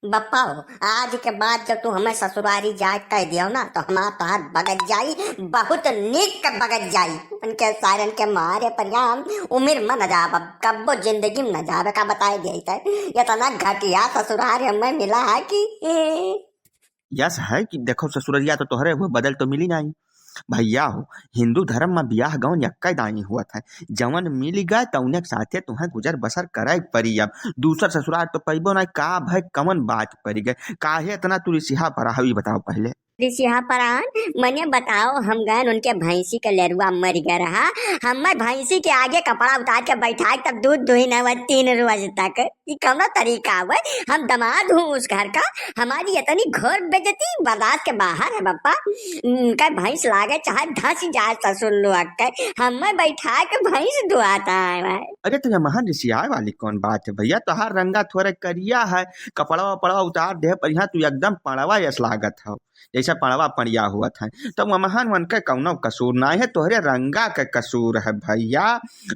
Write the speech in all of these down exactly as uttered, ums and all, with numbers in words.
बप्पा हो, आज के बाद जब तू हमें ससुरारी जाए कह दियो ना, तो हमार तोहार बगत जाई, बहुत नीक के बगत जाई। उनके सारन के मारे परियाम उमिर में न जाब, अब कब्बो जिंदगी में न जाबे का बताए दिया। इतना घटिया ससुरार हमें मिला है कि यस है कि देखो ससुररिया तो तोहरे हुए, बदल तो मिली नाही। भैया हो, हिंदू धर्म में बियाह गवन यक्का दाई हुआ था, जवन मिल गए तौने के साथे तुहें गुजर बसर करे के परी। अब दूसर ससुरार तो पैबो ना, का भाई कवन बात पड़ी गए, काहे इतना तू रिसिहा पर हावी बताओ पहले। रिसिहा परान, मने बताओ, हम गए उनके भैंसी के लेरुआ मर गए रहा, हमें भैंसी के आगे कपड़ा उतार के बैठा के तब दूध दुही न हुआ तीन रोज तक। ई कौनो तरीका हुए? हम दामाद हूँ उस घर का, हमारी इतनी घोर बेइज्जती बर्दाश्त के बाहर है बप्पा। उनका भैंस लागे चाहे धस जाए ससुर लोग के, हमें बैठा के भैंस दुआता है भाई। अरे तो ये महान रिसियाए वाली कौन बात है भैया? तोहार रंगा थोड़े करिया है, कपड़वा वपड़वा उतार दे पर यहाँ तू एकदम पड़वा यस लागत हो, जैसे पड़वा पड़िया हुआ था। तो वो महान वन के कौनो कसूर ना है, तोहरे रंगा के कसूर है भैया।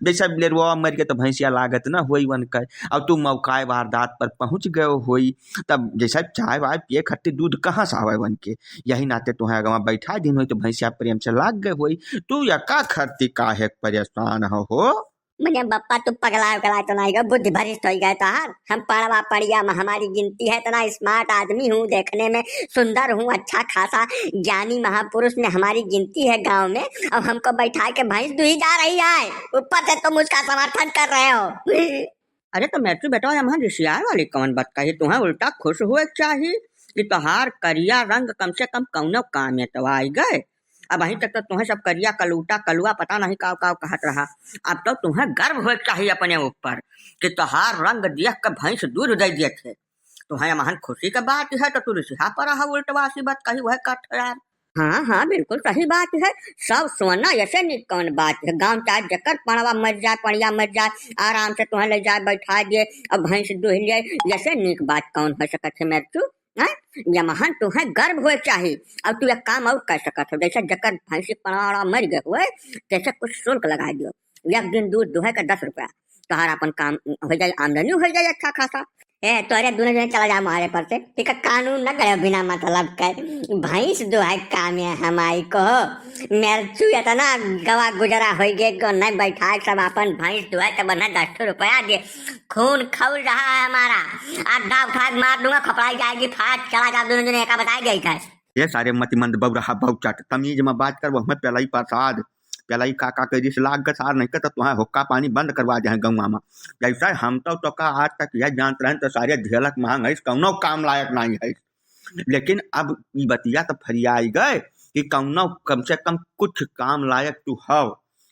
जैसे लेरुआ मर गए तो भैंसिया लागत ना हुई वन के, अब तू मौकाए वारदात पर पहुँच गए हुई, तब जैसे चाय वाय पिए खातिर दूध कहाँ से आवे वन के? यही नाते तुहें अगवा बैठा दिन हुई तो भैंसिया प्रेम से लाग गए हुई। तू यका खरती काहे परेशान हो, हो? मने बप्पा तू पगला उगला तो नहीं गए, बुद्धि भ्रष्ट हो गए तोहार। हम पड़वा पड़िया में हमारी गिनती है, इतना स्मार्ट आदमी हूँ, देखने में सुंदर हूँ, अच्छा खासा ज्ञानी महापुरुष में हमारी गिनती है गांव में, और हमको बैठा के भैंस दुही जा रही है, ऊपर से तुम उसका समर्थन कर रहे हो। अरे तो मेरचू बेटा, हम रिसियाए वाली कौन बात कही? तुहें उल्टा खुश हुए के चाही कि तोहार करिया रंग कम से कम कौनो काम में तो आई गए। अब अहीं तक तो तुहें सब करिया कलूटा कलुआ पता नहीं काव काव कहत रहा। अब तो तुहें गर्व होए के चाही अपने ऊपर कि तोहार रंग देख के भैंस दूध दे दिए थे। तुहें महान खुशी के बात है तो तू रिसिहा पर रहा, उल्टवासी बात कही हुए कठ यार। हाँ, हाँ, बिल्कुल सही बात है। सब सोना ऐसे निक कौन बात है? गाँव चाहे जकर पड़वा मर जाए, पड़िया मर जाए, आराम से तुहें ले जाए, बैठा दिए, अब भैंस दूह लिए, ऐसे निक बात कौन हो सकत है मेरचू? हैं? ये महान तुहें गर्व होए चाही। अब तू एक काम और कर सकत हो, जैसे जकर भैंसी पड़वा मर गए हुए, तैसे कुछ शुल्क लगा दियो, एक दिन दूध दुहे का दस रुपया, तोहार अपन काम हो जाए, आमदनी हो जाए अच्छा खासा। ए, तोरे दोनों जने चला जा मारे पर से, ठीक है, कानून न करे बिना मतलब के। भैंस दुहे काम है हमारी को, मेरचू इतना गवा गुजरा हो गए को नहीं बैठा, सब अपन भैंस दुहे तो बना दस रुपया दे, खून खौल रहा है हमारा, आधा उठा के मार दूंगा, खपड़ाई जाएगी फाट, चला जा दोनों जने, एका बताई गई था। ये सारे मतिमंद बौरहा बौचट, तमीज में बात कर, वो हमें पेलाई प्रसाद, पेलाई काका के रिस लाग के सार नहीं के तो तुहां हुक्का पानी बंद करवा दे हैं गौवा में। जैसे हम तो, तो का आज तक यह जानत रहन तो सारे झेलक महंग है, कौनो काम लायक नहीं है। लेकिन अब ई बतिया तो फरियाई गए कि कौनो कम से कम कुछ काम लायक तू हो,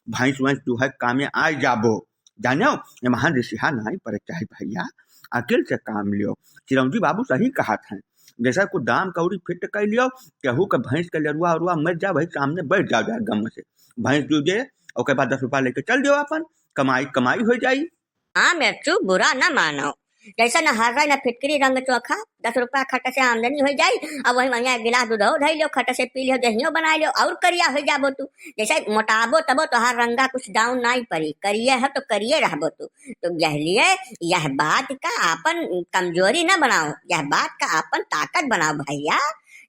भैंस वैंस तू है कामे आए जाबो। जानो, ये महान रिसिहा नाई पड़े चाहे भैया, अकिल से काम लियो। चिरौंजी बाबू सही कहत हैं, जैसा कुछ दाम कौड़ी फिट कर लियो, केहू के भैंस के लरुआ उरुआ मर जा, वही सामने बैठ जाओ जा गम से, भैंस दूधे, ओकर बाद दस रुपया लेके चल दियो, अपन कमाई कमाई हो जाई। हाँ मेरचू, बुरा न मानो, जैसे न हर्रा न फिटकरी रंग चोखा, दस रुपया खट से आमदनी हो जाई, अब वही महिया एक गिलास दूधो धई लियो, खट से पी लियो, दहियो बना लियो, और करिया हो जाबो तू। जैसे मोटाबो तबो तोहार रंगा कुछ down नाई पड़ी, करिए है तो करिए रहबो तू। तो यह लिए यह बात का आपन कमजोरी न बनाओ, यह बात का आपन ताकत बनाओ भैया।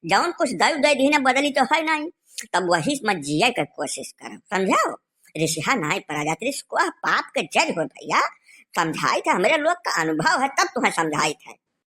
जौन कुछ दई दे दीने बदली तो है नहीं, तब वही में जिए के कोशिश करो, समझो? रिसिहा नाई पड़ा जात, रिस को पाप के जड़ हो भैया। समझाई थे, हमरे लोग का अनुभव है तब तुम्हें समझाई थे।